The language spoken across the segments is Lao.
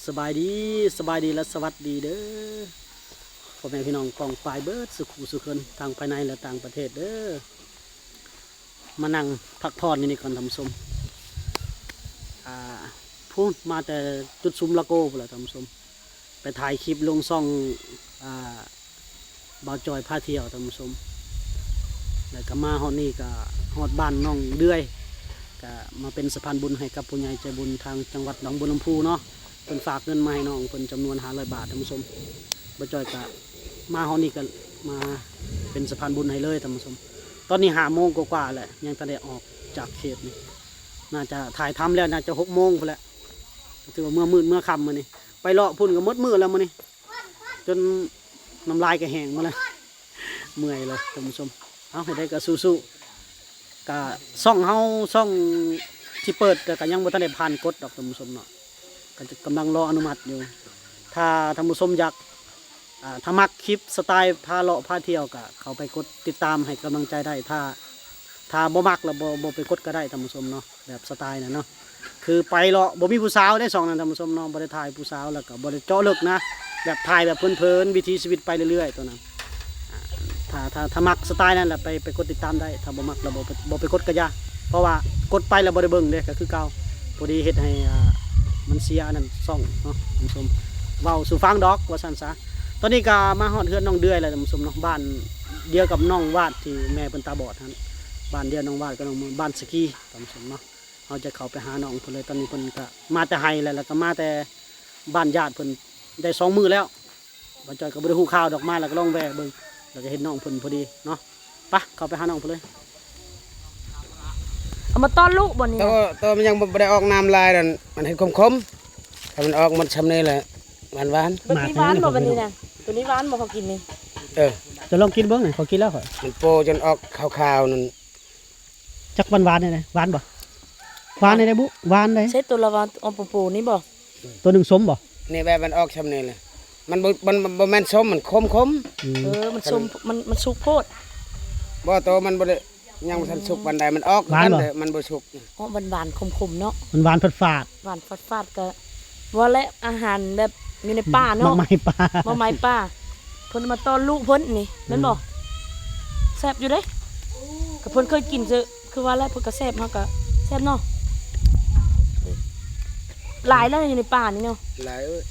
ສະບາຍດີ ສະບາຍດີ ແລະ ສະຫວັດດີເດີ້ ພໍ່ແມ່ພີ່ນ້ອງປ້ອງປາຍເບິດສູ່ຄູ່ສູ່ຄົນ ທັງພາຍໃນ ແລະ ຕ່າງປະເທດເດີ້. ມານັ່ງພັກຜ່ອນຢູ່ນີ້ກ່ອນທ່ານຜູ້ຊົມ. ອ່າ ພຸ້ນ ມາແຕ່ຈຸດຊຸມລະໂກພຸ້ນລະທ່ານຜູ້ຊົມ. ໄປຖ່າຍຄລິບລົງຊ່ອງ ອ່າ ບ່າວຈ່ອຍພາທ່ຽວທ່ານຜູ້ຊົມ. ແລ້ວກໍມາຮອດນີ້ກໍຮອດບ້ານໜອງເດືອຍ ກໍມາເປັນສະພານບຸນໃຫ້ກັບຜູ້ໃຫຍ່ໃຈບຸນທາງຈັງຫວັດໜອງບົວລຳພູເນາະ. ເພິ່ນຝາກເງິນມາໃຫ້ນ້ອງເພິ່ນຈຳນວນຫ້າຮ້ອຍບາດທ່ານຜູ້ຊົມ. ບ່າວຈ່ອຍກໍມາຮອດນີ້ກໍມາເປັນສະພານບຸນໃຫ້ເລີຍທ່ານຜູ້ຊົມ. ຕອນນີ້ຫ້າໂມງກວ່າໆແລ້ວ ຍັງທັນໄດ້ອອກຈາກເຂດນີ້. ໜ້າຈະຖ່າຍທຳແລ້ວ ໜ້າຈະຫົກໂມງພຸ້ນແຫຼະ. ຖືວ່າເມືອມືດເມືອຄ່ຳມື້ນີ້. ໄປເລາະພຸ້ນກໍໝົດມື້ແລ້ວມື້ນີ້. ຈົນນ້ຳລາຍກໍແຫ້ງໝົດແລ້ວ ເມື່ອຍເລີຍທ່ານຜູ້ຊົມ. ເອົາ ໃຫ້ໄດ້ກໍສູ້ໆ. ກະຊ່ອງເຮົາ ຊ່ອງທີ່ເປີດ ແຕ່ກະຍັງບໍ່ທັນໄດ້ຜ່ານກົດດອກທ່ານຜູ້ຊົມເນາະ. ກະກຳລັງລໍອະນຸມັດຢູ່. ຖ້າທ່ານຜູ້ຊົມຢາກ ອ່າ ຖ້າມັກຄລິບສະໄຕລ໌ພາເລາະພາທ່ຽວ ກະເຂົ້າໄປກົດຕິດຕາມໃຫ້ກຳລັງໃຈໄດ້. ຖ້າ ຖ້າບໍ່ມັກແລ້ວ ບໍ່ ບໍ່ໄປກົດກໍໄດ້ທ່ານຜູ້ຊົມເນາະ. ແບບສະໄຕລ໌ນັ້ນເນາະ ຄືໄປເລາະ ບໍ່ມີຜູ້ສາວເດ້ຊ່ອງນັ້ນທ່ານຜູ້ຊົມເນາະ. ບໍ່ໄດ້ຖ່າຍຜູ້ສາວ ແລ້ວກໍບໍ່ໄດ້ເຈາະເລິກນະ ແບບຖ່າຍແບບເພີນໆ ວິຖີຊີວິດໄປເລື້ອຍໆ ຕົວນັ້ນ. ອ່າ ຖ້າ ຖ້າ ຖ້າມັກສະໄຕລ໌ນັ້ນລະໄປ ໄປກົດຕິດຕາມໄດ້. ຖ້າບໍ່ມັກລະບໍ່ ບໍ່ໄປກົດກໍຢ່າ ເພາະວ່າກົດໄປລະບໍ່ໄດ້ເບິ່ງເດ້ ກໍຄືເກົ່າ. ພໍດີເຮັດໃຫ້ ອ່າ ມັນເສຍອັນນັ້ນຊ່ອງເນາະທ່ານຜູ້ຊົມ. ເວົ້າສູ່ຟັງດອກວ່າຊັ້ນຊະ. ຕອນນີ້ກໍມາຮອດເຮືອນນ້ອງເດືອຍແລ້ວທ່ານຜູ້ຊົມເນາະ. ບ້ານດຽວກັບນ້ອງວາດທີ່ແມ່ເພິ່ນຕາບອດຫັ້ນ. ບ້ານດຽວນ້ອງວາດກັບນ້ອງ ບ້ານສະກີທ່ານຜູ້ຊົມເນາະ. ເຮົາຈະເຂົ້າໄປຫານ້ອງເພິ່ນເລີຍ. ຕອນນີ້ເພິ່ນກະມາແຕ່ໄຮ່ແລ້ວ ແລ້ວກະມາແຕ່ບ້ານຍາດເພິ່ນໄດ້ສອງມື້ແລ້ວ. ບ່າວຈ້ອຍກໍບໍ່ໄດ້ຮູ້ຂ່າວດອກ ມາແລ້ວກໍລອງແວ່ເບິ່ງ ແລ້ວກໍເຫັນນ້ອງເພິ່ນພໍດີເນາະ. ປະ ເຂົ້າໄປຫານ້ອງເພິ່ນເລີຍ. ເອົາມາຕ້ອນລູກບໍ່ນີ້ນະ? ໂຕ ໂຕມັນຍັງບໍ່ ບໍ່ໄດ້ອອກນ້ຳຫຼາຍນັ້ນ ມັນເຮັດຂົມໆ. ຖ້າມັນອອກໝົດຊ່ຳນີ້ແຫຼະ ຫວານໆ. ເບິດນີ້ຫວານບໍ່ບັດນີ້ນະ? ໂຕນີ້ຫວານບໍ່ ເຂົາກິນນີ້? ເອີ ຈະລອງກິນເບິ່ງ ຂ້ອຍກິນແລ້ວຂ້ອຍ. ມັນໂປຈົນອອກຂາວໆນັ້ນ. ຈັກຫວານໆແດ່ ຫວານບໍ່? ຫວານແດ່ບຸ ຫວານເດ້. ໃຊ້ໂຕລະຫວານ ອອກໂປໆນີ້ບໍ່? ໂຕໜຶ່ງສົ້ມບໍ່? ນີ້ແບບມັນອອກຊ່ຳນີ້ແຫຼະ ມັນບໍ່ ມັນ ມັນບໍ່ແມ່ນສົ້ມ ມັນຂົມໆ. ອືມ ເອີ ມັນສົ້ມ ມັນ ມັນສຸກໂພດ. ບໍ່ ໂຕມັນບໍ່ໄດ້ ຍັງບໍ່ທັນສຸກປານໃດ ມັນອອກ ຫວານບໍ່? ມັນບໍ່ສຸກ. ເອາະ ຫວານໆ ຂົມໆ ເນາະ ມັນຫວານຝາດໆ. ຫວານຝາດໆ ກະວ່າແຫຼະ ອາຫານແບບຢູ່ໃນປ່າເນາະ ໝາກໄມ້ປ່າ ໝາກໄມ້ປ່າ. ເພິ່ນມາຕ້ອນລູກເພິ່ນນີ້ ແມ່ນບໍ່? ອືມ ແຊບຢູ່ເດ້ ກະເພິ່ນເຄີຍກິນເຊີ. ຄືວ່າແຫຼະ ເພິ່ນກະແຊບ ເຮົາກະແຊບເນາະ. ຫຼາຍແລ້ວຢູ່ໃນປ່ານີ້ເນາະ ຫຼາຍເອີຍ.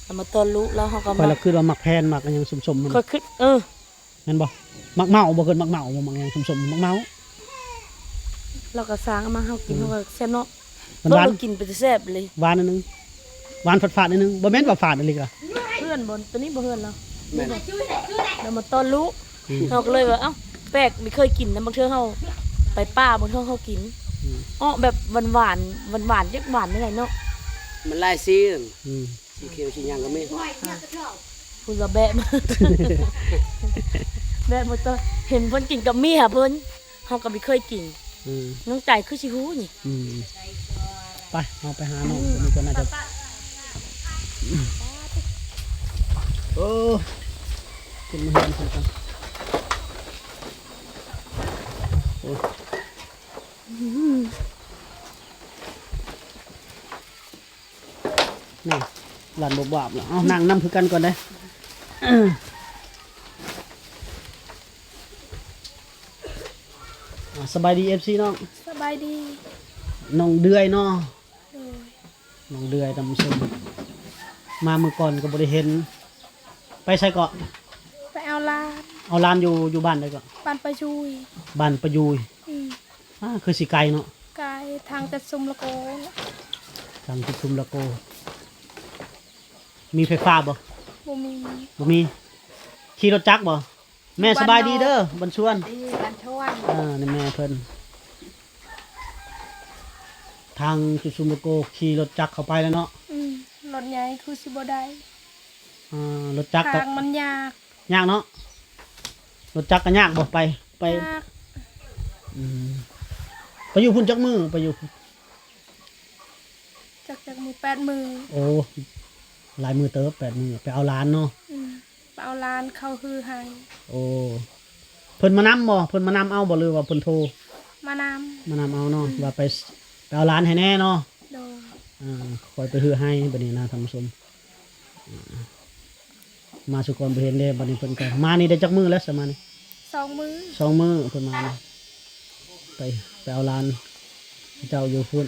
ເອົາມາຕ້ອນລູກແລ້ວເຮົາກະ ຂ້ອຍລະຄິດວ່າໝາກແພນ ໝາກອີ່ຫຍັງສົ້ມໆ ມັນ ຂ້ອຍຄິດ ເອີ ແມ່ນບໍ່? ໝາກເມົາບໍ່? ເອີ້ນໝາກເມົາບໍ່? ໝາກຫຍັງສົ້ມໆ ໝາກເມົາ. ລາວກໍສ້າງເອົາມາເຮົາກິນ ອືມ ເຮົາກໍແຊບເນາະ. ມັນຫວານ ເຮົາກໍກິນເປັນແຊບເລີຍ. ຫວານອັນໜຶ່ງ ຫວານຝາດໆ ອັນໜຶ່ງ. ບໍ່ແມ່ນວ່າຝາດອີ່ຫຼີກະ ເພື່ອນບໍ່? ໂຕນີ້ບໍ່ເພື່ອນລາວ. ແມ່ນ ແລ້ວມາຕ້ອນລູກ. ອືມ ເຮົາກໍເລີຍວ່າ ເອົ້າ ແປກ ບໍ່ເຄີຍກິນນະ. ບາງເທື່ອເຮົາໄປປ່າ ບາງເທື່ອເຮົາກິນ ອືມ ເອາະແບບຫວານໆ ຫວານໆ ຈັກຫວານແນວໃດເນາະ. ມັນຫຼາຍສີ. ອືມ ສີຂຽວສີຫຍັງກໍມີ. ພຸ້ນລະແບະ ແບະບໍ່ຕ້ອງ ເຫັນເພິ່ນກິນກັບເມຍເພິ່ນ ເຮົາກໍບໍ່ເຄີຍກິນ. ອືມ ນ້ອງໃຈຄືຊິຮູ້ນີ້. ອືມ ໄປ ເຮົາໄປຫານ້ອງ ອືມ ຄົນນີ້ກ່ອນ ໜ້າຈະ ໂອ້ ຂຶ້ນມາເຮືອນເພິ່ນກ່ອນ. ໂອ້ ອືມ ນີ້ ຫຼານບວບວາບແລ້ວ. ເອົາ ນັ່ງນຳຄືກັນກ່ອນເດີ້. ອ່າ ສະບາຍດີ ເອັຟຊີ ນ້ອງ. ສະບາຍດີ. ນ້ອງເດືອຍເນາະ. ໂດຍ. ນ້ອງເດືອຍ ທ່ານຜູ້ຊົມ ມາມື້ກ່ອນກໍບໍ່ໄດ້ເຫັນ. ໄປໃສເກາະ? ໄປເອົາຫຼານ. ເອົາຫຼານຢູ່ ຢູ່ບ້ານໃດເກາະ? ບ້ານປະຢູຍ. ບ້ານປະຢູຍ. ອືມ. ອ່າ ຄືຊິໄກເນາະ. ໄກ ທາງຈະຊຸມລະໂກ. ທາງຈະຊຸມລະໂກ. ມີໄຟຟ້າບໍ່? ບໍ່ມີ. ບໍ່ມີ. ຂີ່ລົດຈັກບໍ່? ແມ່ ສະບາຍດີເດີ ບັນຊວນ. ເອີ ບັນຊວນ. ເອີ ນີ້ແມ່ເພິ່ນ. ທາງຈຸດຊຸມລະໂກ ຂີ່ລົດຈັກເຂົ້າໄປແລ້ວເນາະ. ອືມ ລົດໃຫຍ່ຄືຊິບໍ່ໄດ້. ອ່າ ລົດຈັກກໍ ທາງມັນຍາກ. ຍາກເນາະ. ລົດຈັກກໍຍາກບໍ່? ໄປ ໄປ ຍາກ. ອືມ ໄປຢູ່ພຸ້ນຈັກມື້? ໄປຢູ່ ຈັກ ຈັກມື້ ແປດມື້. ໂອ້ ຫຼາຍມື້ເຕີບ ແປດມື້ ໄປເອົາຫຼານເນາະ. ອືມ ໄປເອົາຫຼານເຂົ້າຮືໃຫ້. ໂອ້ ເພິ່ນມານຳບໍ່? ເພິ່ນມານຳເອົາບໍ່ ຫຼືວ່າເພິ່ນໂທ? ມານຳ. ມານຳເອົາເນາະ. ອືມ ວ່າໄປ ໄປເອົາຫຼານໃຫ້ແດ່ເນາະ. ໂດຍ. ອ່າ ຂ້ອຍໄປຮື້ໄຮ່ບັດນີ້ນະທ່ານຜູ້ຊົມ. ອ່າ ມາສຸກອນບໍ່ເຫັນເດ້ ບັດນີ້ເພິ່ນກໍມານີ້ໄດ້ຈັກມື້ແລ້ວຊະມານີ້? ສອງມື້ ສອງມື້ເພິ່ນມານີ້ ໄປ ໄປເອົາຫຼານເຈົ້າຢູ່ພຸ້ນ.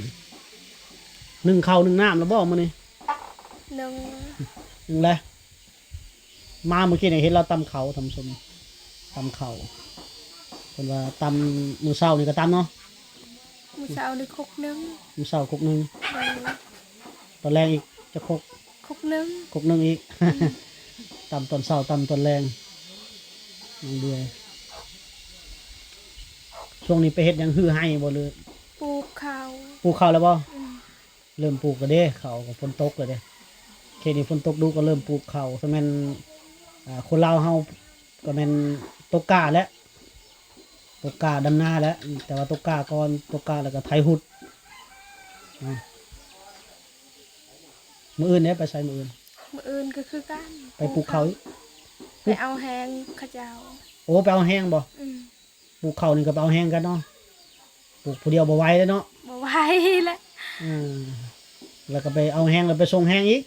ໜຶ້ງເຂົ້າໜຶ້ງນ້ຳແລ້ວບໍ່ມື້ນີ້? ໜຶ້ງ ໜຶ້ງແລ້ວ. ມາມື້ກີ້ນີ້ເຫັນລາວຕຳເຂົ້າທ່ານຜູ້ຊົມ ຕຳເຂົ້າ ເພິ່ນວ່າຕຳ ມື້ເຊົ້ານີ້ກໍຕຳເນາະ? ມື້ເຊົ້ານີ້ຄົກໜຶ່ງ ມື້ເຊົ້າຄົກໜຶ່ງ. ໂດຍ. ຕອນແລງອີກຈັກຄົກ? ຄົກໜຶ່ງ ຄົກໜຶ່ງອີກ. ອືມ ຕຳຕອນເຊົ້າ ຕຳຕອນແລງ. ນ້ອງເດືອຍ ຊ່ວງນີ້ໄປເຮັດຫຍັງ? ຮື້ໄຮ່ບໍ່ ຫຼື ປູກເຂົ້າ? ປູກເຂົ້າແລ້ວບໍ່? ອືມ ເລີ່ມປູກແລ້ວເດ້ ເຂົ້າກໍຝົນຕົກແລ້ວເດ້. ເຂດນີ້ຝົນຕົກດຸກໍເລີ່ມປູກເຂົ້າ ສະແມ່ນ ອ່າ ຄົນລາວເຮົາກໍແມ່ນຕົກກ້າແຫຼະ ຕົກກ້າດຳນາແຫຼະ ແຕ່ວ່າຕົກກ້າກ່ອນ ຕົກກ້າແລ້ວກໍໄຖຮຸດ. ມື້ອື່ນເດ້ ໄປໃສມື້ອື່ນ? ມື້ອື່ນກໍຄືກັນ ໄປປູກເຂົ້າອີກ ໄປເອົາແຮງເຂົາເຈົ້າ. ໂອ້ ໄປເອົາແຮງບໍ່? ອືມ ປູກເຂົ້ານີ້ກໍໄປເອົາແຮງກັນເນາະ ປູກຜູ້ດຽວບໍ່ໄຫວເດ້ເນາະ ບໍ່ໄຫວແຫຼະ. ເອີ ແລ້ວກໍໄປເອົາແຮງ ແລ້ວໄປສົ່ງແຮງອີກ.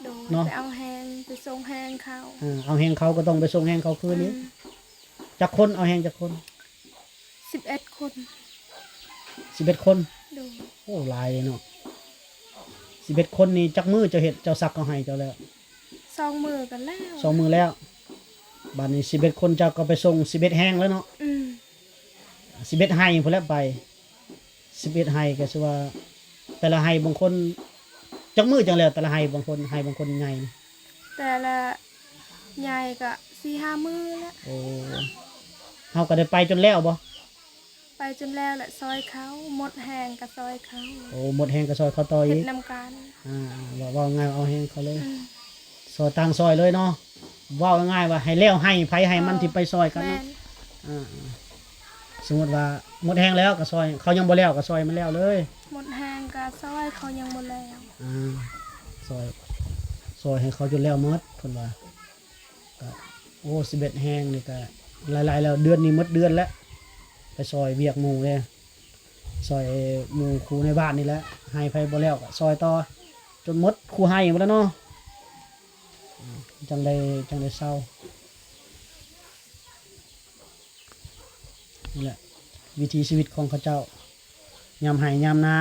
ໂດຍ ເນາະ ໄປເອົາແຮງ ໄປສົ່ງແຮງເຂົາ. ເອີ ເອົາແຮງເຂົາກໍຕ້ອງໄປສົ່ງແຮງເຂົາຄືນອີກ. ອືມ ຈັກຄົນ? ເອົາແຮງຈັກຄົນ? ສິບເອັດຄົນ. ສິບເອັດຄົນ? ໂດຍ. ໂອ້ ຫຼາຍເດເນາະ ສິບເອັດຄົນນີ້. ຈັກມື້ເຈົ້າເຮັດ ເຈົ້າຊັກເຂົາໃຫ້ເຈົ້າແລ້ວ? ສອງມື້ກໍແລ້ວ ສອງມື້ແລ້ວ. ບາດນີ້ສິບເອັດຄົນ ເຈົ້າກໍໄປສົ່ງສິບເອັດແຮງແລ້ວເນາະ. ອືມ ສິບເອັດໄຮ່ພຸ້ນແຫຼະໄປ ສິບເອັດໄຮ່ ກໍຄືວ່າແຕ່ລະໄຮ່ບາງຄົນ ຈັກມື້ຈັ່ງແລ້ວແຕ່ລະໄຮ່? ບາງຄົນ ໄຮ່ບາງຄົນໃຫຍ່ ແຕ່ລະໃຫຍ່ກໍສີ່ຫ້າມື້ແຫຼະ. ໂອ້ ເຮົາກໍໄດ້ໄປຈົນແລ້ວບໍ່? ໄປຈົນແລ້ວແຫຼະ ຊ່ອຍເຂົາ ໝົດແຮງກໍຊ່ອຍເຂົາ. ໂອ້ ໝົດແຮງກໍຊ່ອຍເຂົາຕໍ່ອີກ ເຮັດນຳກັນ. ອ່າ ເວົ້າ ເວົ້າງ່າຍເອົາແຮງເຂົາເລີຍ. ອືມ ຊ່ອຍ ຕ່າງຊ່ອຍເລີຍເນາະ ເວົ້າງ່າຍວ່າໃຫ້ແລ້ວໄຮ່ໃຜໄຮ່ມັນ ເອີ ທີ່ໄປຊ່ອຍກັນເນາະ. ແມ່ນ. ອ່າ ສົມມຸດວ່າໝົດແຮງແລ້ວກໍຊ່ອຍ ເຂົາຍັງບໍ່ແລ້ວກໍຊ່ອຍມັນແລ້ວເລີຍ. ໝົດແຮງກໍຊ່ອຍເຂົາຍັງບໍ່ແລ້ວ. ອ່າ ຊ່ອຍ ຊ່ອຍໃຫ້ເຂົາຈົນແລ້ວໝົດ ເພິ່ນວ່າ. ກໍ ໂອ້ ສິບເອັດແຮງນີ້ກໍຫຼາຍໆແລ້ວ ເດືອນນີ້ໝົດເດືອນແລ້ວ ໄປຊ່ອຍວຽກໝູ່ເດ້ ຊ່ອຍໝູ່ຄູ່ໃນບ້ານນີ້ແຫຼະ ໃຫ້ໃຜບໍ່ແລ້ວກໍຊ່ອຍຕໍ່ ຈົນໝົດຄູ່ໄຮ່ໝົດແລ້ວເນາະ. ອືມ ຈັ່ງໄດ້ ຈັ່ງໄດ້ເຊົາ. ນີ້ແຫຼະວິຖີຊີວິດຂອງເຂົາເຈົ້າ ຍາມໄຮ່ຍາມນາ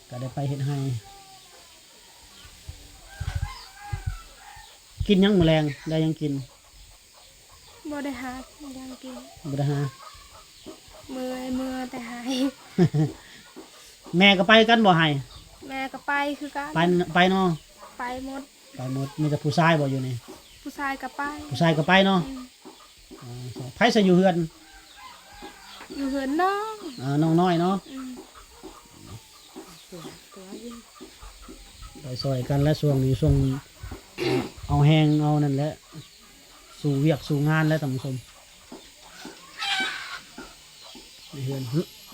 ກໍໄດ້ໄປເຮັດໄຮ່. ກິນຫຍັງມື້ແລງ? ໄດ້ຫຍັງກິນ? ບໍ່ໄດ້ຫາຫຍັງກິນ. ບໍ່ໄດ້ຫາ? ເມື່ອຍ ເມື່ອຍແຕ່ໄຮ່. ແມ່ກໍໄປກັນບໍ່ໄຮ່? ແມ່ກໍໄປຄືກັນ. ໄປ ໄປເນາະ? ໄປໝົດ. ໄປໝົດ. ມີແຕ່ຜູ້ຊາຍບໍ່ຢູ່ນີ້? ຜູ້ຊາຍກໍໄປ. ຜູ້ຊາຍກໍໄປເນາະ? ອືມ. ອໍ ໃຜຊະຢູ່ເຮືອນ? ຢູ່ເຮືອນນ້ອງ. ອ່າ ນ້ອງນ້ອຍເນາະ? ອືມ. ໄປຊ່ອຍກັນແຫຼະ ຊ່ວງນີ້ ຊ່ວງ ເອົາແຮງເອົານັ້ນແຫຼະ ສູ້ວຽກສູ້ງານແຫຼະທ່ານຜູ້ຊົມ. ໃນເຮືອນ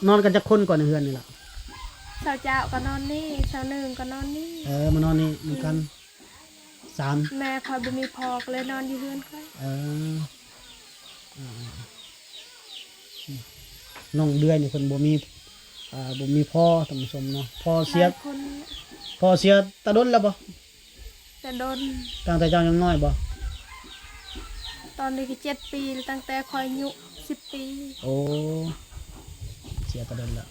ນອນກັນຈັກຄົນກ່ອນໃນເຮືອນນີ້ລະ? ເຊົ້າເຈົ້າກໍນອນນີ້ ເຊົ້າໜຶ່ງກໍນອນນີ້. ເອີ ມານອນນີ້ນຳກັນ. ອືມ. ສາມ ແມ່ຂ້ອຍບໍ່ມີພໍ່ ກໍເລີຍນອນຢູ່ເຮືອນຂ້ອຍ. ເອີ ອ່າ ນ້ອງເດືອຍນີ້ເພິ່ນບໍ່ມີ ອ່າ ບໍ່ມີພໍ່ທ່ານຜູ້ຊົມເນາະ. ພໍ່ເສຍ ຫຼາຍຄົນ ພໍ່ເສຍແຕ່ດົນແລ້ວບໍ່? ແຕ່ດົນ. ຕັ້ງແຕ່ເຈົ້າຍັງນ້ອຍບໍ່? ຕອນນີ້ກໍເຈັດປີ ຕັ້ງແຕ່ຂ້ອຍອາຍຸສິບປີ. ໂອ້ ເສຍແຕ່ດົນແລ້ວ.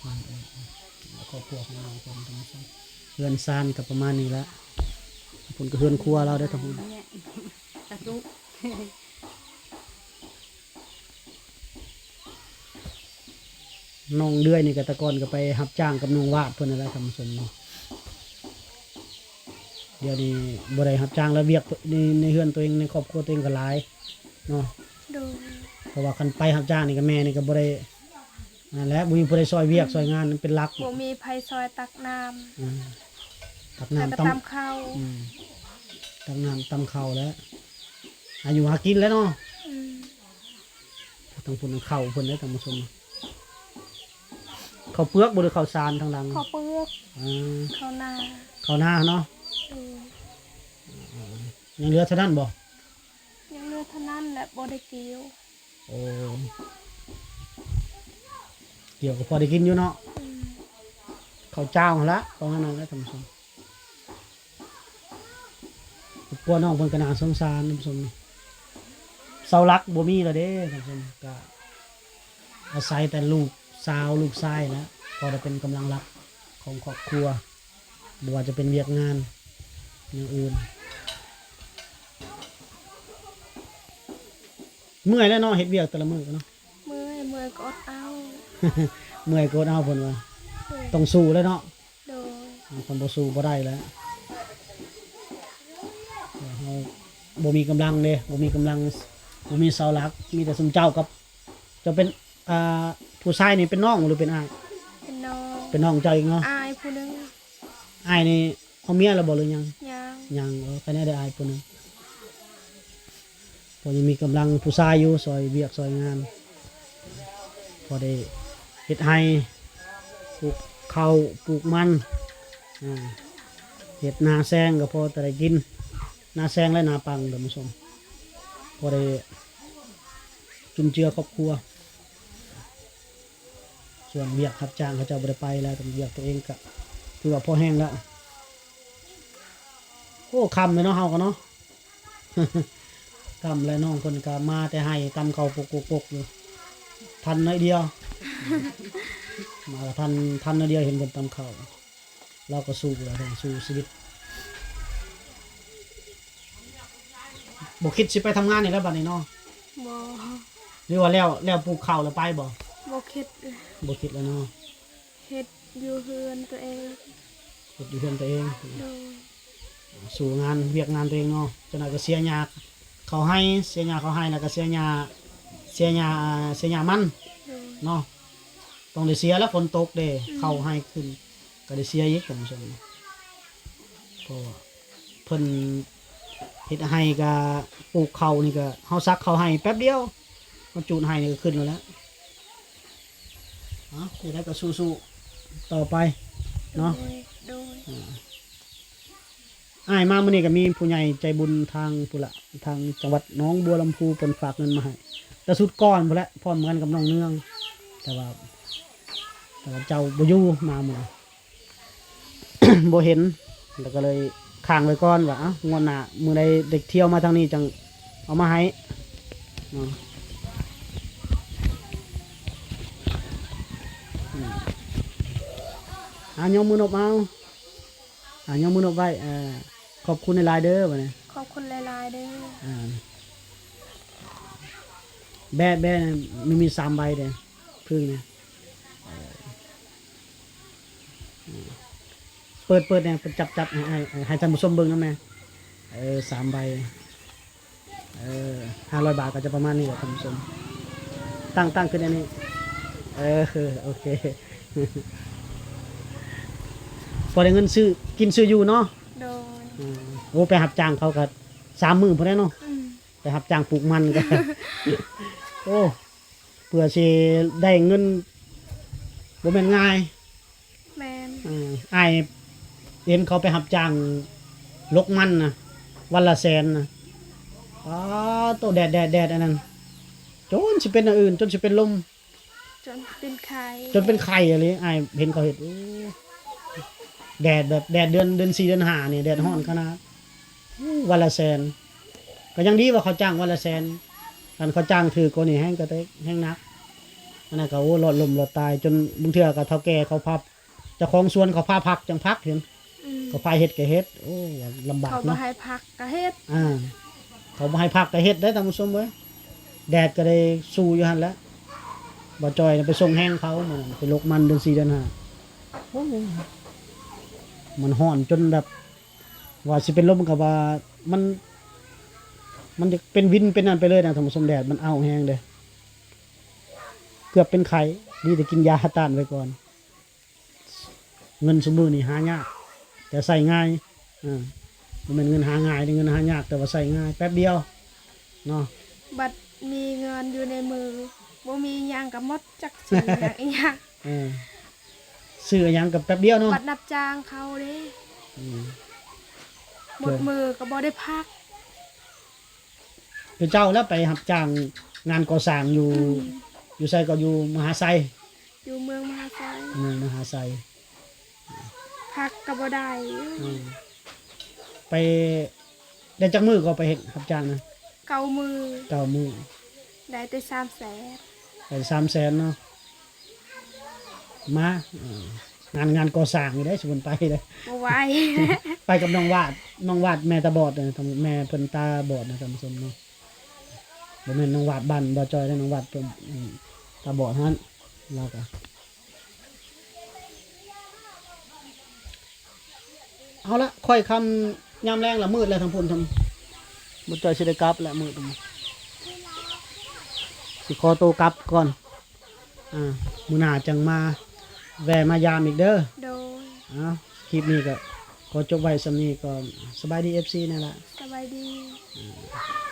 ອືມ ອືມ ອືມ ຄອບຄົວຂອງນ້ອງເພິ່ນ ທ່ານຜູ້ຊົມ ເຮືອນຊານກໍປະມານນີ້ແຫຼະ. ພຸ້ນກໍເຮືອນຄົວລາວເດ້ ທາງພຸ້ນ. ນ້ອງເດືອຍນີ້ກໍແຕ່ກ່ອນກໍໄປຮັບຈ້າງກັບນ້ອງວາດເພິ່ນນັ້ນແຫຼະທ່ານຜູ້ຊົມເນາະ. ດຽວນີ້ບໍ່ໄດ້ຮັບຈ້າງແລ້ວ ວຽກໃນ ໃນເຮືອນຕົວເອງ ໃນຄອບຄົວຕົວເອງກໍຫຼາຍເນາະ. ໂດຍ. ເພາະວ່າຄັນໄປຮັບຈ້າງນີ້ກໍແມ່ນີ້ກໍບໍ່ໄດ້ ນັ້ນແຫຼະ ບໍ່ມີຜູ້ໃດຊ່ອຍວຽກ ອືມ ຊ່ອຍງານ ມັນເປັນຫຼັກ. ບໍ່ມີໃຜຊ່ອຍຕັກນ້ຳ. ອ່າ ຕັກນ້ຳ ແລ້ວກໍຕຳ ຕຳເຂົ້າ. ອືມ ຕັກນ້ຳຕຳເຂົ້າແຫຼະ ຫາຢູ່ຫາກິນແຫຼະເນາະ. ອືມ. ທາງພຸ້ນເຂົ້າເພິ່ນເດ້ທ່ານຜູ້ຊົມ. ເຂົ້າເປືອກບໍ່ ຫຼືເຂົ້າສານທາງຫຼັງ? ເຂົ້າເປືອກ. ອ່າ ເຂົ້ານາ ເຂົ້ານາເນາະ. ອືມ. ຍັງເຫຼືອເທົ່ານັ້ນບໍ່? ຍັງເຫຼືອເທົ່ານັ້ນແຫຼະ ບໍ່ໄດ້ກ່ຽວ. ໂອ້ ກ່ຽວກໍພໍໄດ້ກິນຢູ່ເນາະ. ອືມ. ເຂົ້າຈ້າວຫັ້ນລະ ປະມານນັ້ນແຫຼະທ່ານຜູ້ຊົມ. ຄອບຄົວນ້ອງເພິ່ນກໍໜ້າສົງສານທ່ານຜູ້ຊົມ, ເສົາຫຼັກບໍ່ມີແລ້ວເດ້ທ່ານຜູ້ຊົມ, ກໍອາໄສແຕ່ລູກສາວລູກຊາຍແຫຼະ ພໍໄດ້ເປັນກຳລັງຫຼັກຂອງຄອບຄົວ, ບໍ່ວ່າຈະເປັນວຽກງານແນວອື່ນ. ເມື່ອຍແຫຼະເນາະ ເຮັດວຽກແຕ່ລະມື້ເນາະ. ເມື່ອຍ ເມື່ອຍກໍອົດເອົາ ເມື່ອຍກໍອົດເອົາເພິ່ນວ່າ. ໂດຍ ຕ້ອງສູ້ແຫຼະເນາະ. ໂດຍ ຄັນບໍ່ສູ້ບໍ່ໄດ້ແຫຼະ, ເຮົາບໍ່ມີກຳລັງເດ້ ບໍ່ມີກຳລັງ ບໍ່ມີເສົາຫຼັກ. ມີແຕ່ຊຸມເຈົ້າກັບ ເຈົ້າເປັນ ອ່າ ຜູ້ຊາຍນີ້ເປັນນ້ອງ ຫຼືເປັນອ້າຍ? ເປັນນ້ອງ ເປັນນ້ອງເຈົ້າອີກເນາະ. ອ້າຍຜູ້ໜຶ່ງ ອ້າຍນີ້ເອົາເມຍແລ້ວບໍ່ ຫຼືຍັງ? ຍັງ ຍັງ. ເອີ ໃຄແນ່ໄດ້ອ້າຍຜູ້ໜຶ່ງ. ພໍຍັງມີກຳລັງຜູ້ຊາຍຢູ່ ຊ່ອຍວຽກຊ່ອຍງານ, ພໍໄດ້ເຮັດໄຮ່ ປູກເຂົ້າ ປູກມັນ ອ່າ ເຮັດນາແຊງກໍພໍແຕ່ໄດ້ກິນ, ນາແຊງ ແລະ ນາປັງ ທ່ານຜູ້ຊົມ, ພໍໄດ້ຈຸນເຈືອຄອບຄົວ. ສ່ວນວຽກຮັບຈ້າງເຂົາເຈົ້າບໍ່ໄດ້ໄປແລ້ວ, ເປັນວຽກຕົວເອງກະຖືວ່າພໍແຮງແລ້ວ. ໂອ້ ຄ່ຳແລ້ວເນາະ ເຮົາກໍເນາະ, ຄ່ຳແລ້ວ. ນ້ອງເພິ່ນກໍມາແຕ່ໄຮ່ ຕຳເຂົ້າປົກໆໆຢູ່, ທັນໜ້ອຍດຽວ ມາກໍທັນ ທັນໜ້ອຍດຽວ ເຫັນເພິ່ນຕຳເຂົ້າ. ລາວກໍສູ້ແລ້ວ ເພິ່ນສູ້ຊີວິດ. ບໍ່ຄິດຊິໄປທຳງານອີກແລ້ວບັດນີ້ເນາະ? ບໍ່. ຫຼືວ່າແລ້ວ ແລ້ວປູກເຂົ້າແລ້ວໄປບໍ່? ບໍ່ຄິດ. ບໍ່ຄິດແລ້ວເນາະ. ເຮັດຢູ່ເຮືອນຕົວເອງ ເຮັດຢູ່ເຮືອນຕົວເອງ. ໂດຍ. ສູ້ງານວຽກງານຕົວເອງເນາະ, ຈັກໜ້ອຍກໍເສຍຫຍ້າເຂົ້າໄຮ່ ເສຍຫຍ້າເຂົ້າໄຮ່ ແລ້ວກໍເສຍຫຍ້າ ເສຍຫຍ້າ ເສຍຫຍ້າມັນ. ໂດຍ. ເນາະ ຕ້ອງໄດ້ເສຍແລ້ວ ຝົນຕົກເດ້. ອືມ. ເຂົ້າໄຮ່ຂຶ້ນ ກໍໄດ້ເສຍອີກ ທ່ານຜູ້ຊົມ, ເພາະວ່າເພິ່ນເຮັດໄຮ່ ກະປູກເຂົ້ານີ້ ກະເຮົາສັກເຂົ້າໄຮ່ແປັບດຽວ ເຮົາຈູດໄຮ່ນີ້ກໍຂຶ້ນແລ້ວແຫຼະ. ເອົາ ຈັ່ງໃດກໍສູ້ໆຕໍ່ໄປເນາະ. ໂດຍ ໂດຍ. ອ່າ ອ້າຍມາມື້ນີ້ກໍມີຜູ້ໃຫຍ່ໃຈບຸນທາງພຸ້ນລະ ທາງຈັງຫວັດໜອງບົວລຳພູ ເພິ່ນຝາກເງິນມາໃຫ້ ແຕ່ຊຸດກ່ອນພຸ້ນແຫຼະ ພ້ອມກັນກັບນ້ອງເນືອງ, ແຕ່ວ່າ ແຕ່ວ່າເຈົ້າບໍ່ຢູ່ມາມື້ນີ້ ບໍ່ເຫັນ ແລ້ວກໍເລີຍຄ້າງໄວ້ກ່ອນວ່າ ເອົ້າ ງວດໜ້າມື້ໃດໄດ້ທ່ຽວມາທາງນີ້ຈັ່ງເອົາມາໃຫ້ເນາະ. ອືມ ອ່າ ຍົກມືນົບເອົາ ອ່າ ຍົກມືນົບໄວ້. ເອີ ຂອບຄຸນຫຼາຍໆເດີ ບັດນີ້. ຂອບຄຸນຫຼາຍໆເດີ. ອ່າ ແບ້ ແບ້ ມີ ມີສາມໃບເດ້ ເພິ່ງນະ. ເອີ ເປີດ ເປີດແດ່ ເປີດ ຈັບ ຈັບໃຫ້ ໃຫ້ ໃຫ້ທ່ານຜູ້ຊົມເບິ່ງນຳແດ່. ເອີ ສາມໃບ. ເອີ ຫ້າຮ້ອຍບາດກໍຈະປະມານນີ້ແຫຼະທ່ານຜູ້ຊົມ. ຕັ້ງ ຕັ້ງຂຶ້ນອັນນີ້. ເອີ ໂອເຄ ພໍໄດ້ເງິນຊື້ກິນຊື້ຢູ່ເນາະ. ໂດຍ. ອືມ ໂອ້ ໄປຮັບຈ້າງເຂົາກໍສາມມື້ພຸ້ນແຫຼະເນາະ. ອືມ ໄປຮັບຈ້າງປູກມັນກໍ ໂອ້ ເພື່ອຊິໄດ້ເງິນບໍ່ແມ່ນງ່າຍ. ແມ່ນ. ເອີ ອ້າຍເຫັນເຂົາໄປຮັບຈ້າງຫຼົກມັນນະ ວັນລະແສນນະ. ປາໂຕ ແດດ ແດດ ແດດ ອັນນັ້ນ ຈົນຊິເປັນອັນອື່ນ ຈົນຊິເປັນລົມ ຈົນເປັນໄຂ້ ຈົນເປັນໄຂ້ອີ່ຫຼີ. ອ້າຍເຫັນເຂົາເຮັດ ໂອ້ ແດດແບບແດດເດືອນ ເດືອນສີ່ເດືອນຫ້ານີ້ ແດດຮ້ອນຂະໜາດ. ອືມ ໂອ້ ວັນລະແສນ ກໍຍັງດີວ່າເຂົາຈ້າງວັນລະແສນ, ຄັນເຂົາຈ້າງຖືກກວ່ານີ້ແຮງກໍແຮງໜັກ. ອັນນັ້ນກໍ ໂອ້ ລອດລົ້ມລອດຕາຍ ຈົນບາງເທື່ອກໍເຖົ້າແກ່ເຂົາພາ ເຈົ້າຂອງສວນເຂົາພາພັກຈັ່ງພັກເຫັນ. ອືມ ເຂົາພາເຮັດກໍເຮັດ. ໂອ້ ລຳບາກເນາະ ເຂົາບໍ່ໃຫ້ພັກກໍເຮັດ. ອ່າ ເຂົາບໍ່ໃຫ້ພັກກໍເຮັດເດ້ທ່ານຜູ້ຊົມເອີຍ. ແດດກໍໄດ້ສູ້ຢູ່ຫັ້ນແຫຼະ. ບ່າວຈ່ອຍໄປສົ່ງແຮງເຂົາ ມື້ນັ້ນໄປຫຼົກມັນເດືອນສີ່ເດືອນຫ້າ. ໂອ້ ມັນຮ້ອນຈົນແບບ ວ່າຊິເປັນລົມກໍວ່າ ມັນ ມັນຈະເປັນວິນເປັນນັ້ນໄປເລີຍນະທ່ານຜູ້ຊົມ. ແດດມັນເອົາແຮງເດ້ ເກືອບເປັນໄຂ້ ດີແຕ່ກິນຢາຕ້ານໄວ້ກ່ອນ. ເງິນຊຸມື້ນີ້ຫາຍາກ ແຕ່ໃຊ້ງ່າຍ. ເອີ ບໍ່ແມ່ນເງິນຫາງ່າຍເດ້ ເງິນຫາຍາກ ແຕ່ວ່າໃຊ້ງ່າຍ ແປັບດຽວເນາະ. ບັດມີເງິນຢູ່ໃນມື ບໍ່ມີຫຍັງກໍໝົດ ຈັກຊື້ຫຍັງອີຫຍັງ. ເອີ ຊື້ຫຍັງກໍແປັບດຽວເນາະ. ບັດຮັບຈ້າງເຂົາເດ້ ອືມ ໝົດມື້ກໍບໍ່ໄດ້ພັກ. ຄືເຈົ້າແລ້ວໄປຮັບຈ້າງງານກໍ່ສ້າງຢູ່ ອືມ ຢູ່ໃສກໍ ຢູ່ມະຫາໄຊ. ຢູ່ເມືອງມະຫາໄຊ ເມືອງມະຫາໄຊ. ພັກກໍບໍ່ໄດ້. ອືມ ໄປໄດ້ຈັກມື້ກໍໄປເຮັດຮັບຈ້າງນະ? ເກົ້າມື້. ເກົ້າມື້ ໄດ້ແຕ່ສາມແສນ. ໄດ້ສາມແສນເນາະ. ມາ ເອີ ງານ ງານກໍ່ສ້າງນີ້ເດ້ ຊິເພິ່ນໄປເດ້ ບໍ່ໄຫວ. ໄປກັບນ້ອງວາດ ນ້ອງວາດແມ່ຕາບອດເດ້ ແມ່ເພິ່ນຕາບອດນະທ່ານຜູ້ຊົມເນາະ. ບໍ່ແມ່ນນ້ອງວາດບ້ານບໍ່ຈ່ອຍເດ້ ນ້ອງວາດເພິ່ນ ອືມ ຕາບອດຫັ້ນ ລາວກະ ເອົາລະ ຄ່ອຍຄ່ຳຍາມແລງລະ ມືດແລ້ວທາງພຸ້ນ ທາງ ບໍ່ຈ່ອຍຊິໄດ້ກັບແລ້ວ ມືດ ຊິຂໍໂຕກັບກ່ອນ. ອ່າ ມື້ໜ້າຈັ່ງມາແວ່ມາຢາມອີກເດີ. ໂດຍ. ເອົາ ຄລິບນີ້ກໍຂໍຈົບໄວ້ສ່ຳນີ້ກ່ອນ. ສະບາຍດີ ເອັຟຊີ ແນ່ລະ. ສະບາຍດີ. ອ່າ.